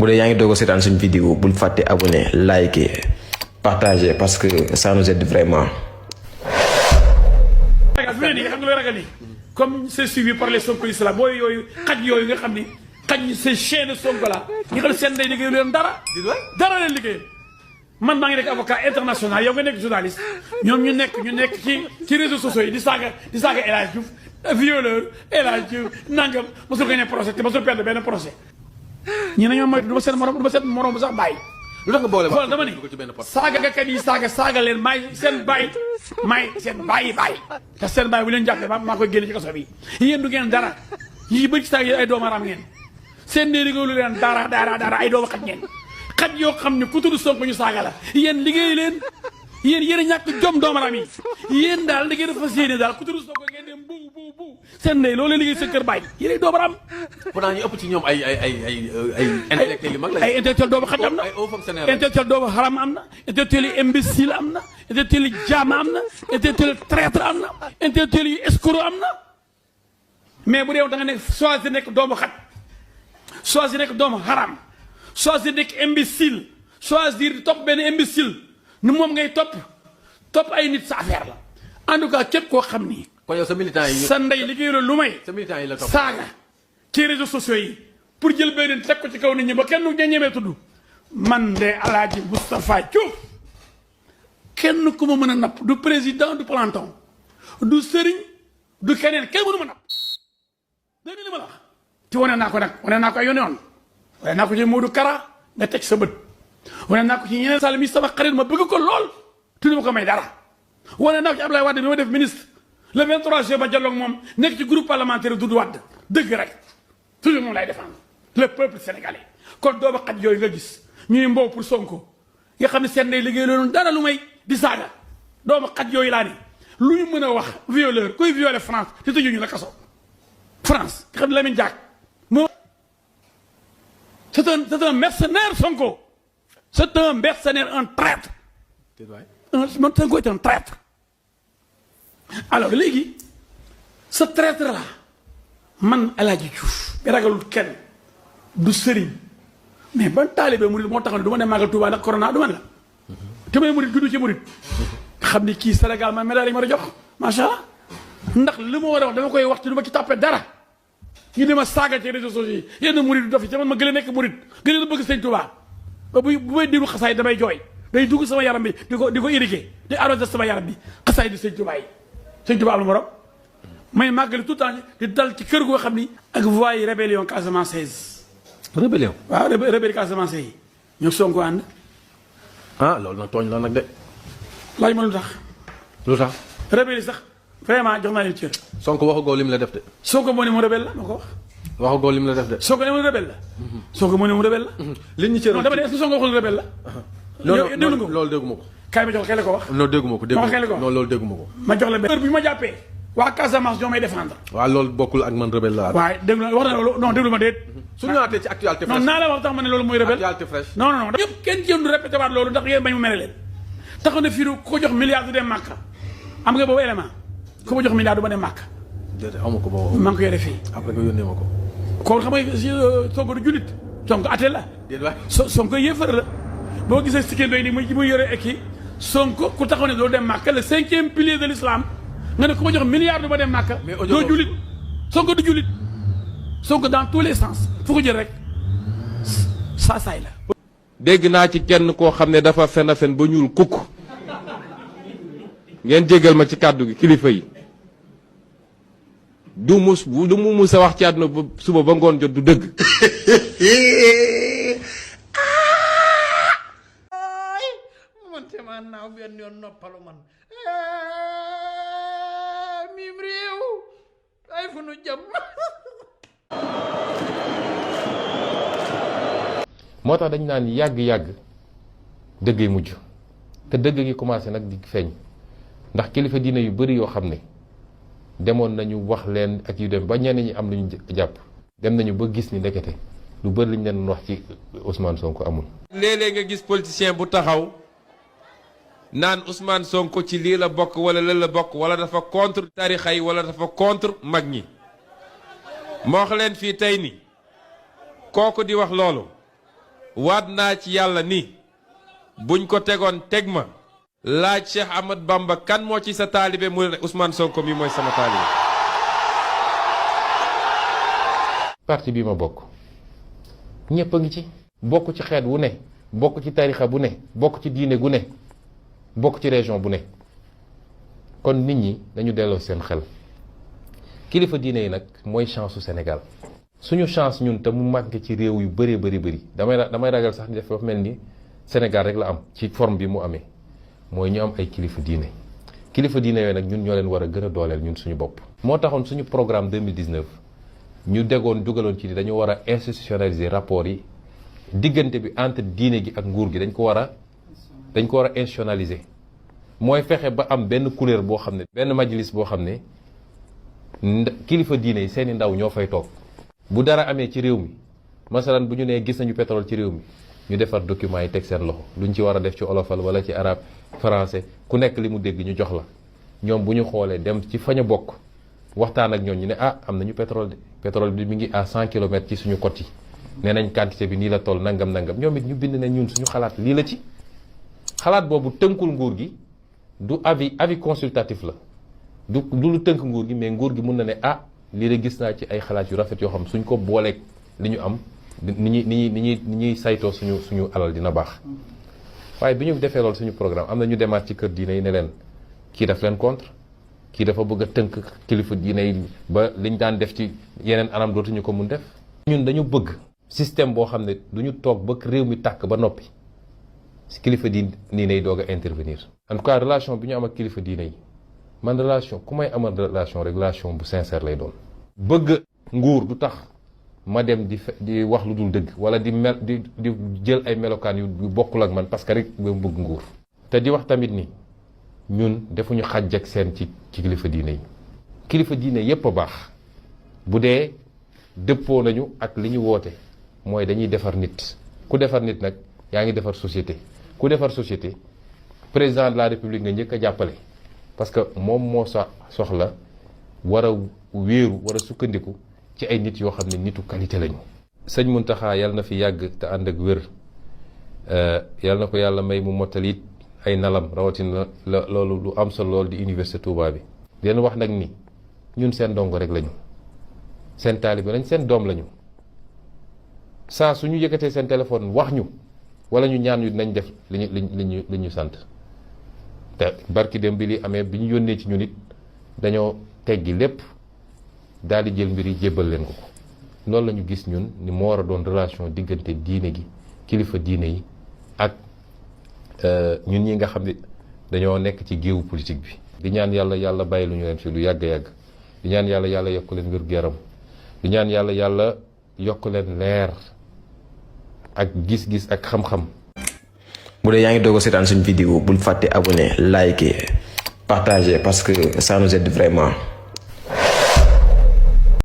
bu dee yaa ngi doog a seetaan suñu vidéo bul fàtte abonné liker partager parce que ça nous aide vraiment. Comme c'est suivi par les sonkoïstes là booy yooyu xaj yooyu nga xam ni xaj yi c'est chien de Sonko la nga xam seen day liggéey leen dara leen liggéey man maa ngi nekk avocat international yow nga nekk journaliste ñoom ñu nekk ci réseaux sociaux yi di saaga El Hadj Diouf violeur El Hadj Diouf nangam mosul gagné procès te mosul perdre benn procès ñi ne ñoom mooy du ma seen morom bu sax bàyyi lu tax nga boole xool dama ni saagakat yi saaga leen maay seen bàyyi te seen bàyyi bu leen jàppee maa koy génne ci kaso bi yéen du ngeen dara yii bëgg saag yi ay doomu aram ngeen seen nee liggéeyu leen dara ay doomu xaj ngeen xaj yoo xam ne ku tudd Sonko ñu saaga la yéen liggéey leen yéen a ñàkk jom doomu aram yi yéen daal liggéey dafa fas yéene daal ku tudd Sonko ngeen dem bu seen ndey loolu liggéey seen kër bàyyi yéen ay doomu aram pourtant ñu ëpp ci ñoom ay intellectuels yu mag la ay intellectuel doomu xaj am na intellectuel doomu xaram am na intellectuel yi imbécile am na intellectuel yi jaam am na intellectuel traître am na intellectuel yi escroc am na mais bu dee da nga nekk choisir nekk doomu xaj choisir nekk doomu xaram choisir nekk imbécile choisir topp benn imbécile ni moom ngay topp ay nit sa affaire la en tout cas képp koo xam ni kon yow sa militant yi sa ndey liggéey lu may sa militant yi la topp saaga ci réseaux sociaux yi pour jël benn teg ko ci kaw nit ñi ba kenn du ñemee tudd man de Alaaji Moustapha Diouf kenn ku ma mën a napp du président du planton du sëriñ du keneen kenn mënu ma napp dégg nga li ma la wax ci wane naa ko nag wane naa ko ay yoon wane naa ko ci Modou Kara nga teg sa bët wane naa ko ci ñeneen Sall mi sama xarit ma bëgg ko lool tudd ma ko may dara wane naa ko ci Abdoulaye Wade bi ma def ministre le 23 juin ba jàlloog moom nekk ci groupe parlementaire Doudou Wade dëgg rek toujours moom lay défendre le peuple sénégalais kon doomu xaj yooyu nga gis ñuy mbow pour Sonko nga xam ne seen day liggéey loolu dara lu may di saaga doomu xaj yooyu laa ni lu ñu mën a wax violeur kuy violer France te tëjuñu la kaso France nga xam ne Lamine Diack moom c'est un mercenaire Sonko c'est un mercenaire un traître Sonko est un traître alors léegi ce traître là man El Hadji Diouf bi ragalul kenn du sëriñ mais ban taalibe murid moo tax ne du ma ne màggal Tuubaa ndax corona du man la te may murid juddu ci murid xam ni kii Sénégal ma médaille yi ma war a jox macha allah ndax li ma war a wax dama koy wax te du ma ci tàppe dara ñu dema saaga ci réseaux sociaux yi yenn murid du dof yi te man ma gën a nekk murid gën a bëgg Sëñ Tuubaa ba bu may déglu xasaay damay jooy day dugg sama yaram bi di ko irrigué di arrosé sama yaram bi xasaay di Sëñ Tuubaa yi Sëñ Tuubaa am lu morom may màggali tout le temps di dal ci kër goo xam ni ak voix yi rébellion Casamance 16. rébellion waaw rébellion Casamance yi ñoo Sonko ànd. ah loolu nag tooñ la nag de. laaj ma lu tax. lu tax. rébellion sax vraiment jox naa leen cër. Sonko waxagoo lim la def de. Sonko moo ne mu rebelle la ma ko wax. waxagoo lim la def de. Sonko ne mu rebelle la. Sonko moo ne mu rebelle la. li ñu cëroon non dama ne est-ce que Sonko waxul rebelle la. yow déglu nga ko loolu dégguma ko. kaay ma jox xel ko wax. non dégguma ko non loolu dégguma ko. ma jox la benn heure bi ma jàppee. waa Casamance ñoo may défendre. waaw loolu bokkul ak man rebelle la. waaye déglu wax na loolu non déglu ma déet. su ñu ñëwaatee ci actualité fraîche. non naa la wax tax ma ne loolu mooy rebelle. actualité fraîche. non yëpp kenn jéem du répété waat loolu ndax ngeen bañ mu mere leen. taxaw na fii ku ko jox milliard du dem Màkka am nga boobu élément ku ma jox milliard du ma dem Màkka. déedéet amu ko boobu. maa ngi ko yore fii. après nga yónnee ma ko. kon xam nga Sonko du jullit Sonko atte la. déedéet waay Sonko yéefar la boo gisee sikkim doy ni muy yore kii Sonko ku taxaw ne doo dem Màkka le 5e pilier de l'islam nga ne ku ma jox milliard du ma dem Màkka. mais audio doo jullit Sonko du jullit Sonko dans tous les sens fu ko jël rek saa saay la. dégg naa ci kenn koo xam ne dafa fen a fen ba ñuul kukk ngeen jégal ma ci kàddu gi kilifa yi du mu mus a wax ci àdduna ba suba ba ngoon jot du dëgg. man te man naaw benn yoon noppalu man mim réew ay fu nu jëm. moo tax dañ naan yàgg-yàgg dëggay mujj te dëgg gi commencé nag di feeñ ndax kilifa diine yu bari yoo xam ne demoon nañu wax leen ak yu dem ba ñenn ñi am lu ñu jàpp dem nañu ba gis ni ndekete lu bari lañ leen wax ci Ousmane Sonko amul. léeg-léeg nga gis politicien bu taxaw naan Ousmane Sonko ci lii la bokk wala la la bokk wala dafa contre tarixa yi wala dafa contre mag ñi ma wax leen fii tey ni kooku di wax loolu waat naa ci yàlla ni buñ ko tegoon teg ma laaj Cheikh Ahmad Bamba kan moo ci sa taalibe mu ne Ousmane Sonko mi mooy sama taalibe. parti bi ma bokk ñëpp a ngi ci. bokk ci xeet wu ne bokk ci tarixa bu ne bokk ci diine gu ne bokk ci région bu ne kon nit ñi dañu delloo seen xel kilifa diine yi nag mooy chance su Sénégal suñu chance ñun te mu manqué ci réew yu bëree bëri damay ragal sax ni dafa mel ni Sénégal rek la am ci forme bi mu amee mooy ñu am ay kilifa diine yooyu nag ñun ñoo leen war a gën a dooleel ñun suñu bopp. moo taxoon suñu programme 2019 ñu dugaloon ci ni dañu war a institutionnaliser rapport yi diggante bi entre diine gi ak nguur gi dañ ko war a institutionnaliser mooy fexe ba am benn couleur boo xam ne benn majlis boo xam ne kilifa diine yi seeni ndaw ñoo fay toog. bu dara amee ci réew mi masalan bu ñu nee gis nañu pétrole ci réew mi ñu defar document yi teg seen loxo luñ ci war a def ci olofal wala ci arabe français ku nekk li mu dégg ñu jox la ñoom bu ñu xoolee dem ci fañ a bokk waxtaan ak ñoom ñu ne am nañu pétrole bi mi ngi à 100 kilomètres ci suñu côte yi nee nañ quantité bi nii la toll nangam ñoom it ñu bind ne ñun suñu xalaat lii la ci xalaat boobu tënkul nguur gi du avis consultatif la du lu tënk nguur gi mais nguur gi mun na ne lii de gis naa ci ay xalaat yu rafet yoo xam suñ ko booleeg li ñu am ni ñuy saytoo suñu alal dina baax waaye bi ñu defee loolu suñu programme am na ñu demaat ci kër diine yi ne leen kii daf leen contre kii dafa bëgg a tënk kilifa diine yi ba liñ daan def ci yeneen anam dootuñu ko mun def. ñun dañu bëgg système boo xam ne duñu toog ba réew mi tàkk ba noppi kilifa diine yi doog a intervenir. en tout cas relation bi ñu am ak kilifa diine yi man relation ku may amal relation bu sincère lay doon. bëgg nguur du tax ma dem di wax lu dul dëgg wala di jël ay melokaan yu bokkul ak man parce que rek ba bëgg nguur. te di wax tamit ni ñun defuñu xàjj ak seen ci kilifa diine yi kilifa diine yépp a baax bu dee dëppoo nañu ak li ñu woote mooy dañuy defar nit ku defar nit nag yaa ngi defar société ku defar société président de la république nga njëkk a jàppale parce que moom moo soxla war a wéeru war a sukkandiku ci ay nit yoo xam ne nitu qualité lañu. sëñ Mountakha yàlla na fi yàgg te ànd ak wér yàlla na ko yàlla may mu mottali ay nalam rawatina loolu lu am solo loolu di université Touba bi. di leen wax nag ni ñun seen dongo rek lañu seen taalibe lañ seen doom lañu saa suñu yëkkatee seen téléphone wax ñu wala ñu ñaan ñu dinañ def li ñu sant te barki dem bi li amee bi ñu yónnee ci ñun it dañoo teggi lépp daal di jël mbir yi jébbal leen ko loolu la ñu gis ñun ni moo war a doon relation diggante diine gi kilifa diine yi ak ñun ñi nga xam ne dañoo nekk ci géewu politique bi. di ñaan yàlla bàyyi lu ñu leen fi lu yàgg-yàgg di ñaan yàlla yokk leen wér-gu-yaram di ñaan yàlla yokk leen leer ak gis-gis ak xam-xam. bu dee yaa ngi doog a seetaan suñu vidéo bul fàtte abonné liker partager parce que ça nous aide vraiment.